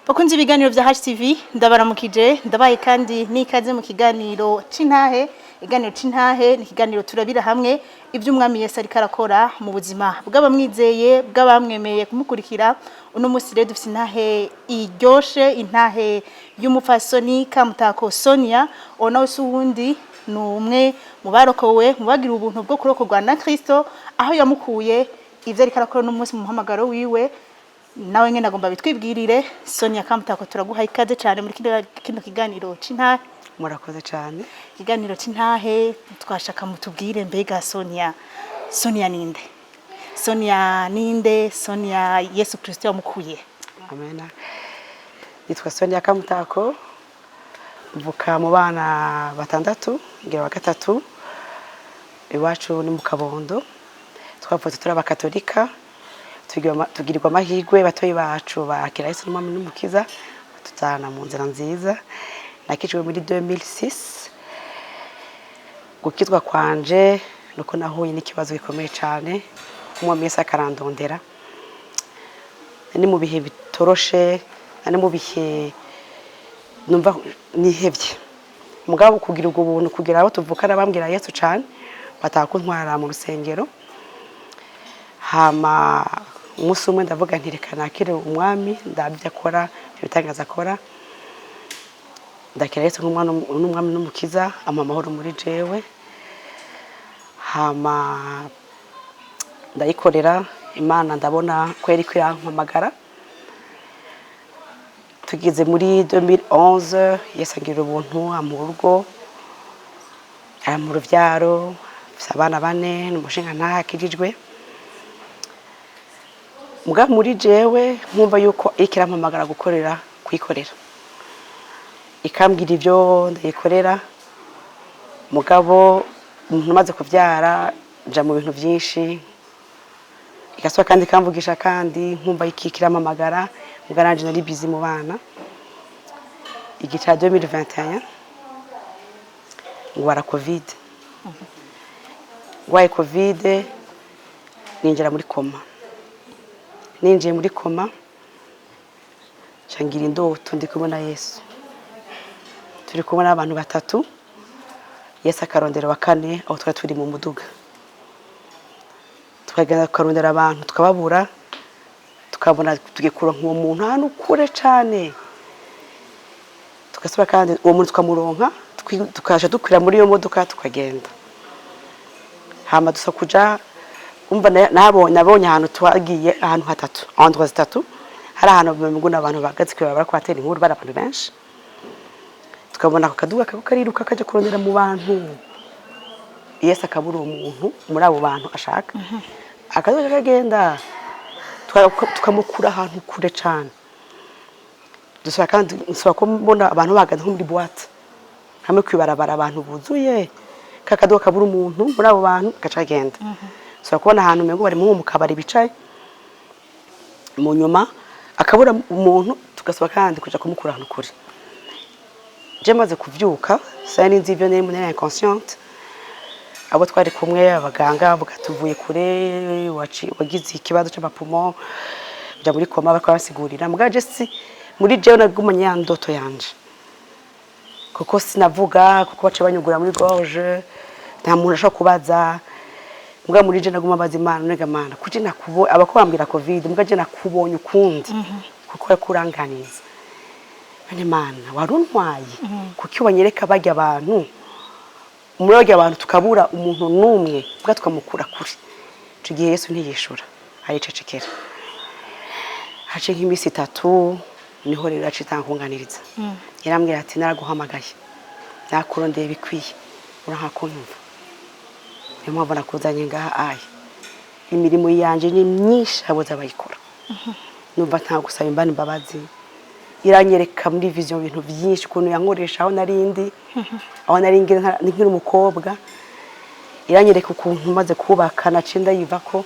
Bakunze ibiganiro vya HTV, ndabaramukije, ndabaye kandi n'ikaze mu kiganiro c'intahe. Ikiganiro c'intahe ni ikiganiro turabira hamwe ivy'Umwami Yesu ariko arakora mu buzima bw'abamwizeye, bw'abamwemeye kumukurikira. Uno musi rero dufise intahe iryoshe, intahe y'umupfasoni Kamutako Sonia. Uwo nawe si uwundi, ni umwe mu barokowe, mu bagira ubuntu bwo kurokorwa na Kristo, aho yamukuye, ivyo ariko arakora uno munsi mu muhamagaro wiwe, nawe nyene agomba bitwibwirire. Sonia Kamutako, turaguha ikaze cyane muri kino kiganiro c'intahe. Murakoze cyane. Ikiganiro c'intahe, twashaka mutubwire, mbega Sonia, Sonia ninde? Sonia ninde? Sonia Yesu Kristo yamukuye? Amena. Nitwa Sonia Kamutako, mvuka mu bana batandatu, ngira wa gatatu. Iwacu ni mu Kabondo. Twavutse turi Abakatolika, tugirirwa amahirwe batoyi bacu bakira Yesu n'Umwami n'Umukiza, batujana mu nzira nziza. Nakijwe muri 2006. Gukizwa kwanje nuko nahuye n'ikibazo gikomeye cyane, Umwami Yesu akarandondera. Ni mu bihe bitoroshe, ni mu bihe numva nihevye, mugabo kugira ubwo buntu, kugira abo tuvukana bambwira Yesu cyane, bataka kuntwara mu rusengero. Hama umunsi umwe ndavuga nti: "Reka nakire Umwami, ndabe ibyo akora, ibyo bitangaza akora." Ndakira Yesu nk'umwana n'Umwami n'Umukiza, ampa amahoro muri jewe. Hama ndayikorera Imana, ndabona ko yariko irampamagara. Tugeze muri 2011, Yesu angirira ubuntu, ampa urugo, ampa uruvyaro, mfise abana bane n'umushingantahe akijijwe. Muga muri jewe nkumva yuko iriko irampamagara gukorera, kuyikorera, ikambwira ibyo ndayikorera. Mugabo umuntu umaze kuvyara nja mu bintu vyinshi, igasubira kandi ikamvugisha, kandi nkumva ikiko irampamagara, muga nanje nari busy mu bana. Igihe ca 2021 ngwara Covid. Ngwaye Covid, ninjira muri coma. Ninjiye muri coma, nca ngira indoto ndi kumwe na Yesu, turi kumwe n'abantu batatu. Yesu akarondera wa kane. Aho twari turi mu muduga, tukagenda tukarondera abantu tukababura, tukabona tugiye kuronka uwo muntu ahantu kure cane, tugasubira kandi uwo muntu tukamuronka, tukaja dukwira muri iyo modoka, tukagenda. Hama dusa kuja umva nabonye ahantu twagiye, ahantu hatatu, endroits zitatu. Hari ahantu mbona abantu bahagaze kw'ibarabara bariko batera inkuru, bari abantu benshi. Tukabona ako kaduga kako kariruka kaja kurondera mu bantu, Yesu akabura uwo muntu muri abo bantu ashaka. Akaduga kagenda, tukamukura ahantu kure cane. Dusubira kandi, nsubira kubona abantu bahagaze nko muri boîte hamwe kwibarabara, abantu buzuye, kakaduga kabura umuntu muri abo bantu, gaca kagenda. Nsubira kubona ahantu umengo bari nko mu kabari bicaye, mu nyuma akabura umuntu, tugasubira kandi kuja kumukura ahantu kure. Je maze kuvyuka, sinari nzi ivyo nari, nari inconsciente. Abo twari kumwe, abaganga bavuga: "Tuvuye kure, wagize ikibazo c'ama poumons, uja muri coma." Bariko basigurira, mugabo je si muri jewe nagumanye ya ndoto yanje, kuko sinavuga, kuko baca banyugura muri gorge, nta muntu ashobora kubaza. Mugabo muri je naguma baza Imana: "Nega Mana, kuki nakubo abako bambwira Covid, muga je nakubonye ukundi, kuko yakuranganiza? None Mana, waruntwaye kuki wanyereka barya abantu, muri barya abantu tukabura umuntu n'umwe, mbwa tukamukura kure?" Ico gihe Yesu ntiyishura, aricecekera. Haciye nk'iminsi 3, niho rero aca itanga kunganiriza. Yarambwira ati: "Naraguhamagaye, nakurondeye bikwiye, uranka kunyumva. Niyo mpamvu nakuzanye ngaha. Aya imirimo yanje ni myinshi, habuze abayikora." Numva nta gusaba Imana imbabazi. Iranyereka muri vision ibintu byinshi, ukuntu yankoresha aho narindi, aho nari nkiri umukobwa. Iranyereka ukuntu maze kubaka naciye ndayivako,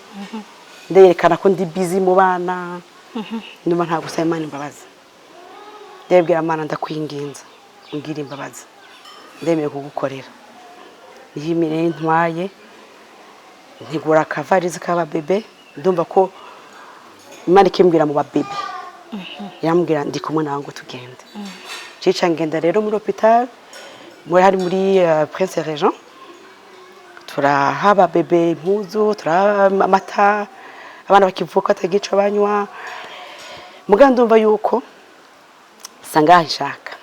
ndayerekana ko ndi busy mu bana. Ndumva nta gusaba Imana imbabazi. Ndabwira Imana: "Ndakwinginza umbwire imbabazi, ndemeye kugukorera." Niho imirire ntwaye, ntegura akavarizi k'aba bébés. Ndumva ko Imana ikimbwira mu ba bébés. Yambwira ndi kumwe nawe ngo tugende. Cica ngenda rero muri hôpital, muri hari muri Prince Régent, turahaba bébé impuzu, turaha amata abana bakivuka batagira ico banywa. Muga ndumva yuko sangaha nshaka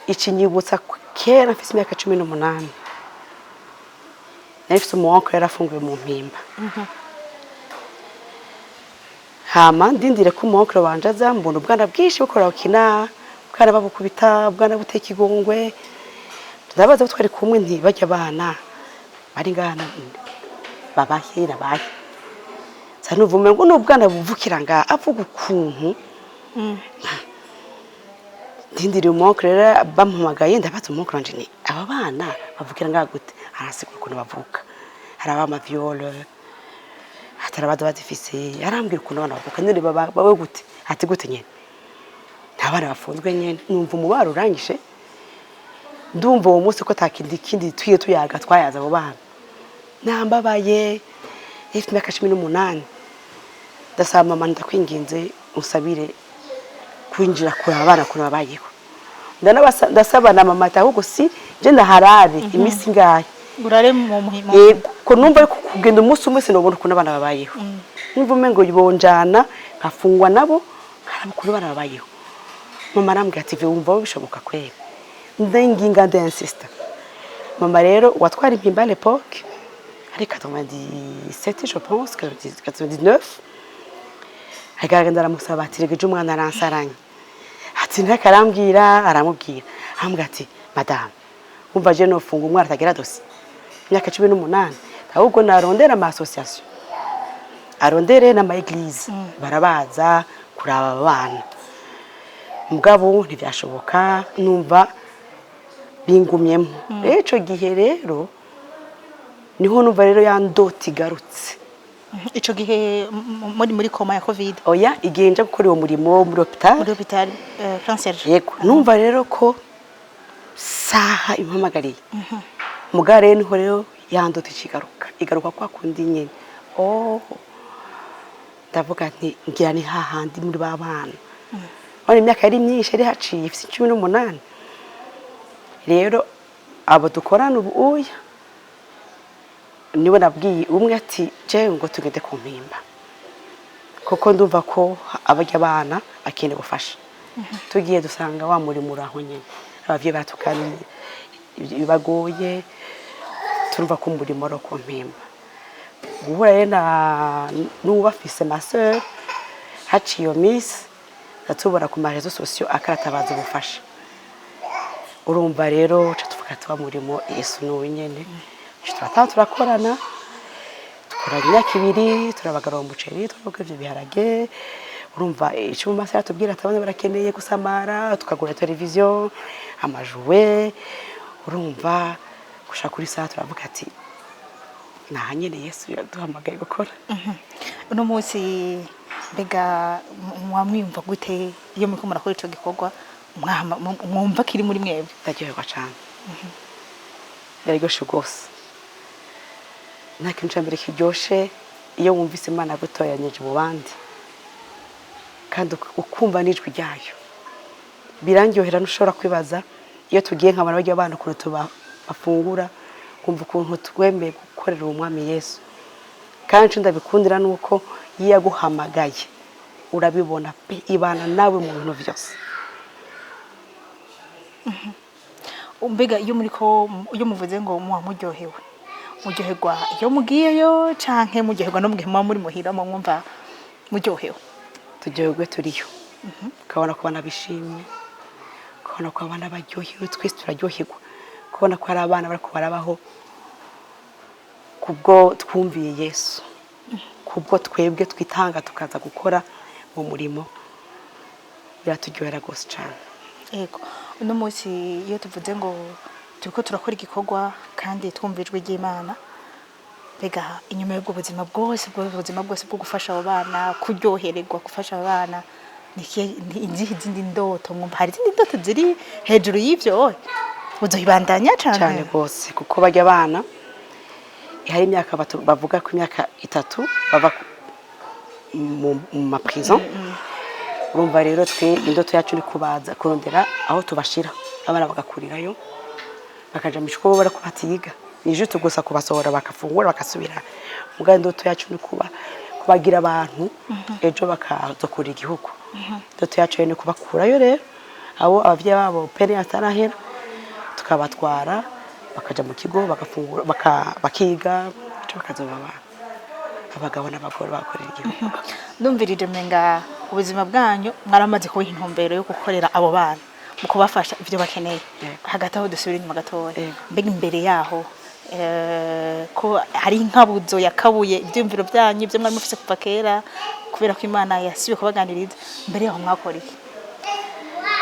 ikinyibutsa kera mfise imyaka 18, nari mfise umu oncle yarafunguye mu Mpimba. Hama ndindire ko umu oncle wanje aza, mbona ubwana bwinshi bukora bukina, ubwana babukubita, ubwana buteka igongwe. Ndabaza abo twari kumwe nti: "Barya abana bari ngaha babahe nabahe?" Nsa numva umengo ni ubwana buvukira ngaha, avuga ukuntu. Ndindiriye umu oncle rero bampamagaye, ndabaza umu oncle wanje ni: "Aba bana bavukira ngaha gute?" Arasigura ukuntu bavuka, hari abama viol, hatari abaza bazifise. Arambwira ukuntu abana bavuka nyene bawe gute, ati gute nyene nta bana bafunzwe nyene. Numva umubaro urangije, ndumva uwo munsi ko atakindi kindi twiye tuyaga, twayaza abo bana. Nambabaye, ifite imyaka 18. Ndasaba mama: "Ndakwinginze usabire kwinjira kuraba abana ukuntu babayeho." Ndasaba na mama ati: "Ahubwo si je ndaharare iminsi ingahe?" Urare mu muhimo. Yego, ko numva ariko kugenda umunsi umwe sinobona ukuntu abana babayeho. Numva umengo bonjana nkafungwa nabo, nkaraba ukuntu abana babayeho. Mama arambwira ati: "Wumva bishoboka kweri?" Ndinginga, ndinsista. Mama rero watwara Impimba à l'époque, ari 97 je pense, 99, agenda aramusaba ati: "Rega ejo umwana aransaranye." Ati ntakarambwira, aramubwira, arambwira ati: "Madame, wumva je nofunga umwana atagira dossier, imyaka 18? Ahubwo narondera ama association, arondere n'ama église, barabaza kuraba aba bana." Mugabo ntibyashoboka, numva bingumyemo. Rero ico gihe rero niho numva rero ya ndota igarutse. Ico gihe muri coma ya Covid? Oya, igihe nja gukora uwo murimo muri hôpital. Muri hôpital Prince Régent. Yego. Numva rero ko saha impamagariye. Muga rero niho rero ya ndota ikigaruka, igaruka kwa kundi nyene. Oh, ndavuga nti ngira ni hahandi muri ba bana. Urabona imyaka yari myinshi yari haciye, ifite 18. Rero abo dukorana ubu uya niwe nabwiye umwe ati: "Jewe ngo tugende ku Mpimba, kuko ndumva ko abarya abana bakeneye ubufasha." Tugiye dusanga wa murimo uri aho nyine, abavyeyi baratuganiriye bibagoye, turumva ko umurimo ari ku Mpimba. Guhura rero na n'uwubafise, ma sœur, haciye iyo minsi ndatubona ku ma réseaux sociaux akaratabaza ubufasha. Urumva rero ca tuvuga tuba murimo Yesu n'uwo nyene. Ca turataha, turakorana, dukorana imyaka 2, turabagara umuceri, turabagara ivyo biharage. Urumva ico mu masaha yatubwira ati abana barakeneye gusamara, tukagura televiziyo, ama jouets. Urumva gushaka kuri saha turavuga ati naha nyene Yesu yaduhamagaye gukora. Uno munsi mbega mwamwiyumva gute iyo muriko murakora ico gikorwa? Mwumva kiri muri mwebwe? Ndaryoherwa cane, biraryoshe rwose. Nta kintu ca mbere kiryoshe iyo wumvise Imana yagutoranyije mu bandi kandi ukumva n'ijwi ryayo. Birandyohera, ntushobora kwibaza. Iyo tugiye nkabona barya abana ukuntu tuba bafungura, nkumva ukuntu twemeye gukorera uwo mwami Yesu. Kandi ico ndabikundira ni uko iyo yaguhamagaye urabibona pe, ibana nawe mu bintu vyose. Mbega iyo muriko, iyo muvuze ngo muba muryohewe, muryoherwa iyo mugiyeyo canke muryoherwa no mugihe muba muri muhira, mwumva muryohewe? Turyoherwe turiyo, ukabona ko abana bishimye, ukabona ko abana baryohewe, twese turaryoherwa kubona ko hari abana bariko barabaho kubwo twumviye Yesu, kubwo twebwe twitanga tukaza gukora mu murimo. Biraturyohera rwose cane. Yego. Uno munsi iyo tuvuze ngo turiko turakora igikorwa kandi twumva ijwi ry'Imana, mbega inyuma y'ubwo buzima bwose, ubwo buzima bwose bwo gufasha abo bana, kuryohererwa gufasha abo bana, ni izihe zindi ndoto mwumva? Hari izindi ndoto ziri hejuru y'ivyo uzohibandanya cane? Cyane rwose, kuko bajya abana hari imyaka bavuga ko imyaka 3 bava mu ma prison. Urumva rero, twe indoto yacu ni kubaza kurondera aho tubashira abana bagakurirayo, bakaja mu kigo barako batiga. Ni juste gusa kubasohora, bakafungura, bakasubira. Muga indoto yacu ni kubagira abantu ejo bakazokura igihugu. Indoto yacu rero ni kubakurayo rero abo abavyeyi babo peine atarahera, tukabatwara bakaja mu kigo, bagafungura, bakiga, ejo bakazoba abagabo n'abagore bakorera igihugu. Ndumvirije mmenga ubuzima bwanyu mwaramaze kubiha intumbero yo gukorera abo bana mu kubafasha ibyo bakeneye. Yego. Hagati aho dusubira inyuma gatoya. Yego. Mbega imbere yaho, ko hari inkabuzo yakabuye ibyumviro byanyu, ibyo mwari mufise kuva kera, kubera ko Imana yasubiye kubaganiriza, mbere yaho mwakora iki?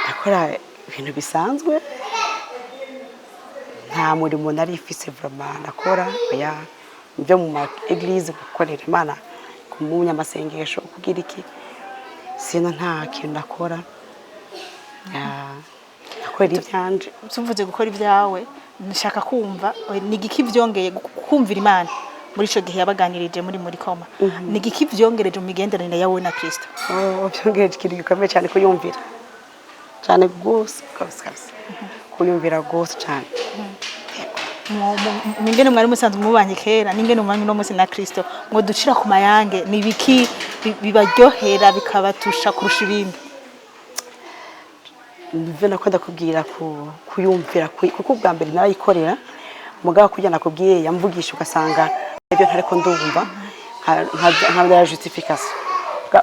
Nakora ibintu bisanzwe, nta murimo nari ifise vraiment nakora. Oya, ibyo mu ma église, gukorera Imana, ku munyamasengesho, kugira iki, sino nta kintu nakora. Ya, nakorera ibyanje. Tuvuze gukora ibyawe, nshaka kumva ni igiki vyongeye kumvira Imana muri ico gihe yabaganirije muri coma, ni igiki vyongereje mu migenderanire yawe na Kristo? Oh, byongereje ikintu gikomeye cyane, kuyumvira cyane rwose kabisa kabisa, kuyumvira rwose cyane. Ingene mwari musanzwe mubanye kera n'ingene mubanye uno munsi na Kristo, ngo ducira ku mayange, ni ibiki bibaryohera bikabatusha kurusha ibindi? Nivyo nako ndakubwira, kuyumvira, kuko ubwa mbere narayikorera, mugabo kurya nakubwiye yamvugisha ugasanga ibyo ntariko ndumva, nka justification.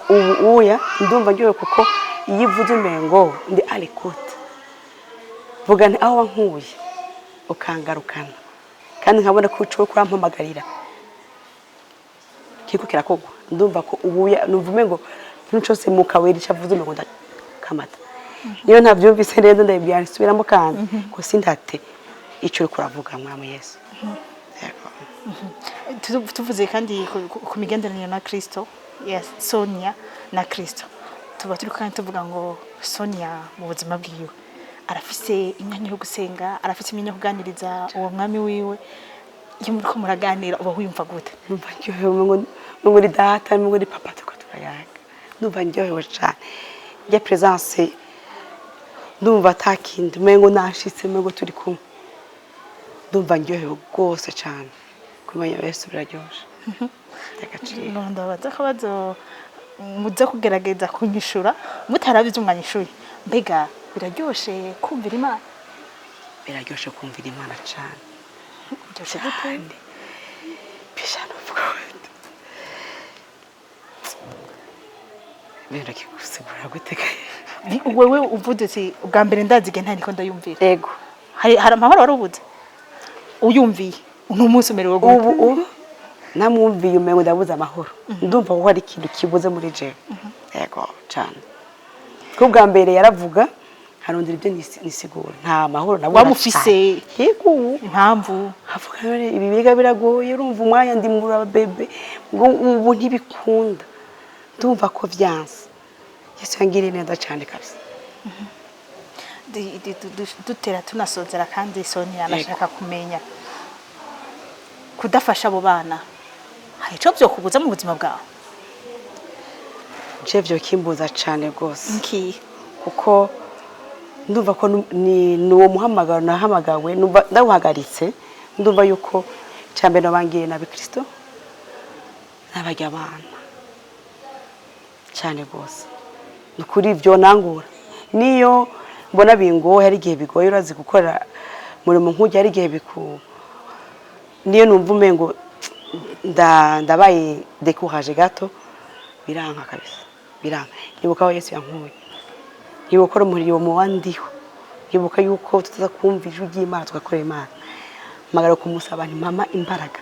Ubu uya ndumva ndyohewe, kuko iyo ivuze umengo ndi à l'écoute, vuga nti aho wankuye ukangarukana, kandi nkabona ko uco kurampamagarira kiriko kirakogwa. Ndumva ko ubuya numva umengo ikintu cose mukawera ico avuze umengo ndakamata. Niyo ntavyumvise neza, ndabibwira nsubiramo kandi ko sindate ico uriko uravuga, Mwami Yesu. Yego. Tuvuze kandi ku migenderanire na Kristo, yes, Sonia na Kristo, tuba turi kandi tuvuga ngo Sonia mu buzima bwiwe arafise imyanya yo gusenga, arafise imyanya yo kuganiriza uwo mwami wiwe. Iyo muriko muraganira uba wiyumva gute? Numva ndyohewe, umengo ni data, umengo ni papa turiko turayaga. Ndumva ndyohewe cane njye présence, ndumva atakindi, umengo nashitse, umengo turi kumwe. Ndumva ndyohewe rwose cane. Kumenya Yesu biraryoshe by'agaciro. Ndabaza akabazo muze kugerageza kunyishura mutarabizi umwanyishuye. Mbega biraryoshe kumvira Imana? Biraryoshe kumvira Imana cane. Biryoshe gute? Cyane bishana uvuga wenda benda kigusigura gute? Wewe uvuze uti ubwa mbere ndazi igihe ntariko ndayumvira. Ego. Hari amahoro wari ubuze uyumviye, uno munsi umerewe gute? Ubu namwumviye umengo ndabuze amahoro, ndumva ko hari ikintu kibuze muri jewe. Yego cane, kuko ubwa mbere yaravuga harondera ibyo nisigura, nta mahoro nabona. Wamufise cane. Yego, ubu impamvu. Avuga rero ibi biga biragoye, urumva umwanya ndi muri bébé ngo ubu ntibikunda, ndumva ko vyanse. Yesu yangiriye neza cyane kabisa. Dutera tunasozera kandi, Sonia, nashaka kumenya, kudafasha abo bana hari ico vyokubuza mu buzima bwawe? Je vyokimbuza cane rwose. Nkiye? Kuko ndumva ko ni uwo muhamagaro nahamagawe, numva ndawuhagaritse, ndumva yuko cyambere nabangiye nabi Kristo n'abarya abana cyane rwose. Ni ukuri ibyo nangura niyo mbona bingoye, hari igihe bigoye, urazi gukora umurimo nk'ujya, hari igihe biku niyo numva umengo ndabaye découragé gato, biranka kabisa, biranka. Nibuka aho Yesu yankuye, nibuka umuriro mu wandiho, nibuka yuko tutaza kumva ijwi ry'Imana tugakorera Imana, mpamagara kumusaba nti mama imbaraga,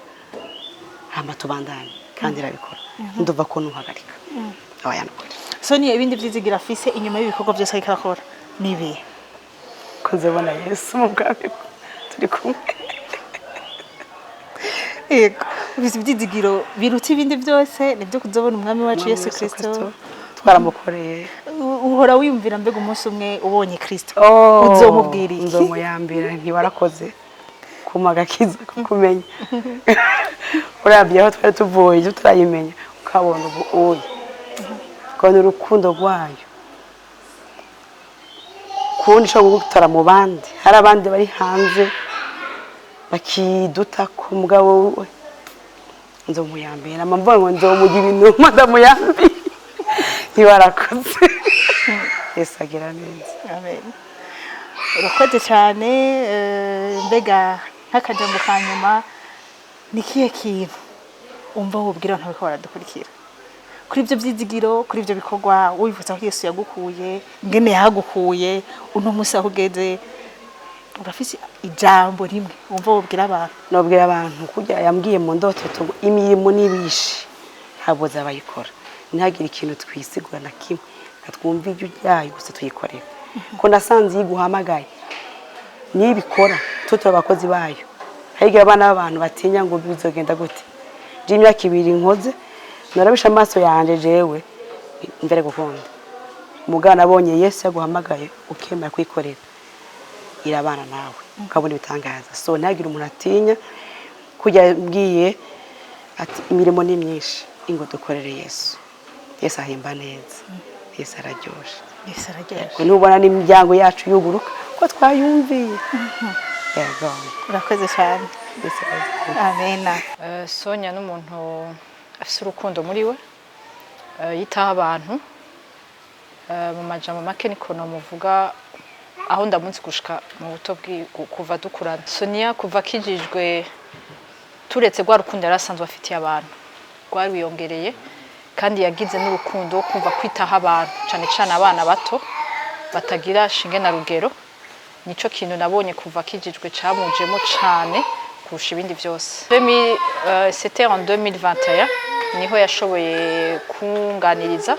hama tubandanye, kandi irabikora. Ndumva ko ntuhagarika aba nukuri. Sonia, ibindi vyizigira afise inyuma y'ibikorwa vyose ariko arakora ni ibihe? Ko nzabona Yesu mu bwami bwe, turi kumwe. Yego, ufise ivyizigiro biruta ibindi byose nibyo kuzobona umwami wacu Yesu Kristo. Twaramukoreye. Uhora wiyumvira, mbega umunsi umwe ubonye Kristo Oh, uzomubwira iki? Nzomuyambira ntiwarakoze kuma agakiza kukumenya, urabye aho twari tuvuye icyo turayimenya, ukabona ubu uye. Ukabona urukundo rwayo, kubundi ishobora kugutora mu bandi. Hari abandi bari hanze bakiduta ku mugabo we. Nzomuyambira, nama mvuga ngo nzomugira ibintu, ndamuyambira. Ntibarakoze, Yesu agira neza. Amen. Urakoze cyane. Mbega nk'akajambo ka nyuma, ni kihe kintu umva wobwira abantu bariko baradukurikira kuri ibyo byizigiro, kuri ibyo bikorwa wifuza, ko Yesu yagukuye, ingene yahagukuye, uno munsi aho ugeze? Urafise ijambo rimwe wumva wobwira abantu? Nobwira abantu kurya yambwiye mu ndoto ngo imirimo n'ibishi ntabwo zabayikora. Ntihagire ikintu twisigura na kimwe, twumve ijwi ryayo gusa tuyikorera, ko nasanze iyo iguhamagaye nibikora. Twe turi abakozi bayo. Hari abana b'abantu batinya ngo bizogenda gute. Je imyaka 2 nkoze, narabisha amaso yanje jewe mbere gukunda mugana. Abonye Yesu yaguhamagaye, ukemera kwikorera, irabana nawe, ukabona ibitangaza. So ntihagire umuntu atinya. Kujya mbwiye ati imirimo ni myinshi, ingo dukorere Yesu. Yesu ahemba neza, Yesu araryoshe. Yesu araryoshe. Ntubona n'imiryango yacu yuguruka ko twayumviye? Yego. Urakoze cyane. Yesu araryoshe. Amena. Sonia n'umuntu afise urukundo muri we, yitaho abantu. Mu majambo make niko nomuvuga aho ndamunsi gushika mu buto kuva dukurana. Sonia kuva akijijwe, turetse rwa rukundo yari asanzwe afitiye abantu, rwariyongereye, kandi yagize n'urukundo wo kumva kwitaho abantu, cane cane abana bato batagira shinge na rugero. Nico kintu nabonye kuva akijijwe camujemo cane kurusha ibindi vyose. C'était en 2021 niho yashoboye kunganiriza.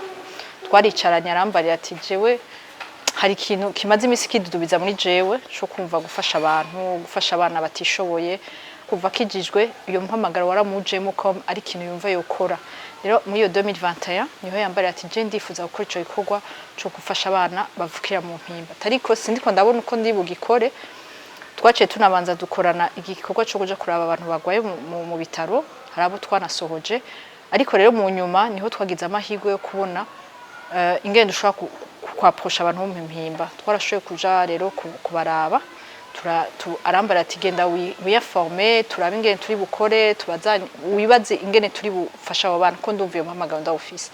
Twaricaranye, arambarira ati: "Jewe hari ikintu kimaze iminsi kidudubiza muri jewe cyo kumva gufasha abantu, gufasha abana batishoboye." Kuva akijijwe, iyo muhamagaro waramujemo ko ari ikintu yumva yokora. Rero muri iyo 2021 niho yambarira ati: "Je ndifuza gukora ico gikorwa cyo gufasha abana bavukira mu mpimba, ariko sindiko ndabona uko ndi bugikore." Twaciye tunabanza dukorana igikorwa cyo kuja kuraba abantu bagwaye mu bitaro, hari abo twanasohoje. Ariko rero mu nyuma niho twagize amahirwe yo kubona ingendo ushobora kwapprocha abantu bo mu mpimba. Twarashoboye kuja rero kubaraba. Arambara ati: "Genda wiyaforme, turabe ingene turi bukore, tubazanye, wibaze ingene turi bufasha abo bantu, ko ndumva iyo mpamagaro ndawufise."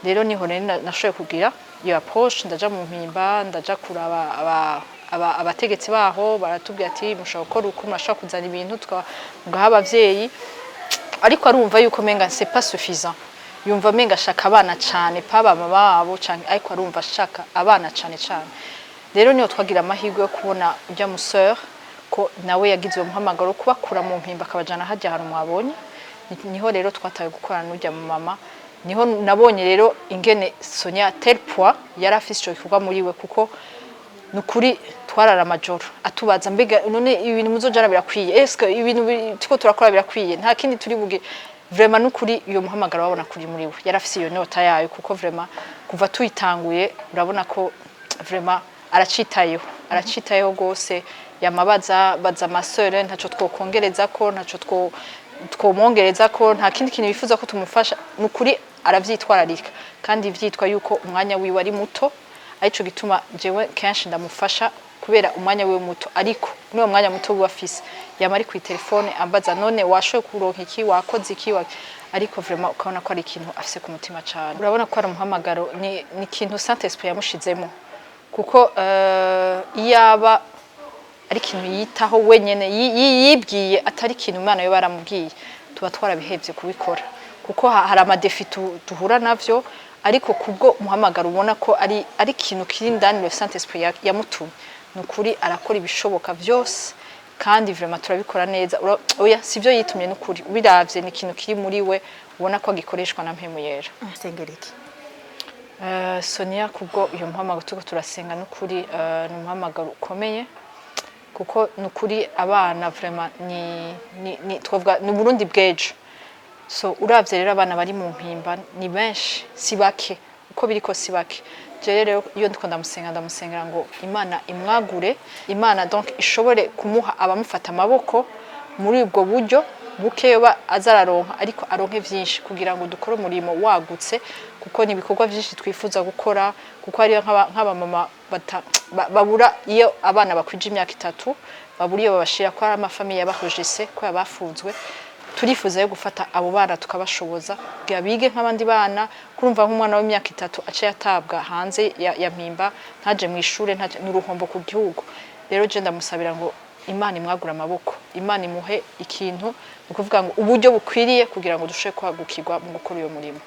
Rero niho rero nashoboye kugira iyo approche, ndaja mu mpimba, ndaja kuraba abategetsi baho. Baratubwira ati: "Mushobora gukora uko, murashobora kuzana ibintu mugaha abavyeyi." Ariko arumva yuko menga c'est pas suffisant, yumva menga ashaka abana cane, pa bama babo cane, ariko arumva ashaka abana cane cane. Rero niyo twagira amahirwe yo kubona ujya mu sœur, ko nawe yagize uwo muhamagaro wo kubakura mu mpimba akabajana hajya ahantu mwabonye. Niho rero twatawe gukorana n'ujya mu mama. Niho nabonye rero ingene Sonia tel point yari afise ico gikorwa muri we, kuko nukuri twarara amajoro atubaza: "Mbega none ibintu muzojana birakwiye? Eske ibintu turiko turakora birakwiye? Nta kindi turi buge?" Vraiment, nukuri iyo muhamagaro wabona kuri muri we, yari afise iyo nyota yayo, kuko vraiment kuva tuyitanguye urabona ko vraiment aracitayeho, aracitayeho gose. Yamabaza baza ama sœurs: "Ntaco twokongereza ko, ntaco twomwongereza ko, nta kindi kintu bifuza ko tumufasha?" Nukuri aravyitwararika, kandi vyitwa yuko umwanya wiwe ari muto, arico gituma jewe kenshi ndamufasha kubera umwanya wiwe muto. Ariko muri uwo mwanya muto wiwe afise, yama ari kuri telefone ambaza: "None washoboye kuronka iki? Wakoze iki?" Ariko vraiment ukabona ko ari ikintu afise ku mutima cane, urabona ko ari umuhamagaro, ni ikintu Saint Esprit yamushizemo, kuko iyaba ari ikintu yitaho wenyene, yibwiye, atari ikintu Imana yo baramubwiye, tuba twarabihevye kubikora, kuko hari ama défis duhura navyo. Ariko kubwo umuhamagaro, ubona ko ari ikintu kiri indani, le Saint Esprit yamutumye, ni ukuri arakora ibishoboka vyose, kandi vraiment turabikora neza. Oya, sivyo yitumye, n'ukuri ubiravye ni ikintu kiri muri we, ubona ko agikoreshwa na Mpemu Yera. Sengera iki? Sonia, kubwo uyu muhamagaro turiko turasenga, n'ukuri ni umuhamagaro ukomeye, kuko nukuri abana vraiment ni twavuga ni Burundi bw'ejo. So uravye rero abana bari mu mpimba ni benshi, si bake, uko biriko si bake. Je rero iyo ndiko ndamusenga, ndamusengera ngo Imana imwagure, Imana donc ishobore kumuha abamufata amaboko muri ubwo buryo. Buke yoba azararonka, ariko aronke vyinshi kugira ngo dukore umurimo wagutse, kuko ni ibikorwa vyinshi twifuza gukora, kuko hariyo nk'abamama babura iyo abana bakwije imyaka 3, babura iyo babashira, ko hari ama familles yabahojese, ko yabafunzwe. Turifuza yo gufata abo bana tukabashoboza kugira bige nk'abandi bana. Kurumva nk'umwana w'imyaka 3 aca yatabwa hanze ya Mpimba, ntaje mu ishure, ntaje, n'uruhombo ku gihugu. Rero je ndamusabira ngo Imana imwagura amaboko, Imana imuhe ikintu, ni ukuvuga ngo uburyo bukwiriye kugira ngo dushobore kwagukirwa mu gukora uyo murimo.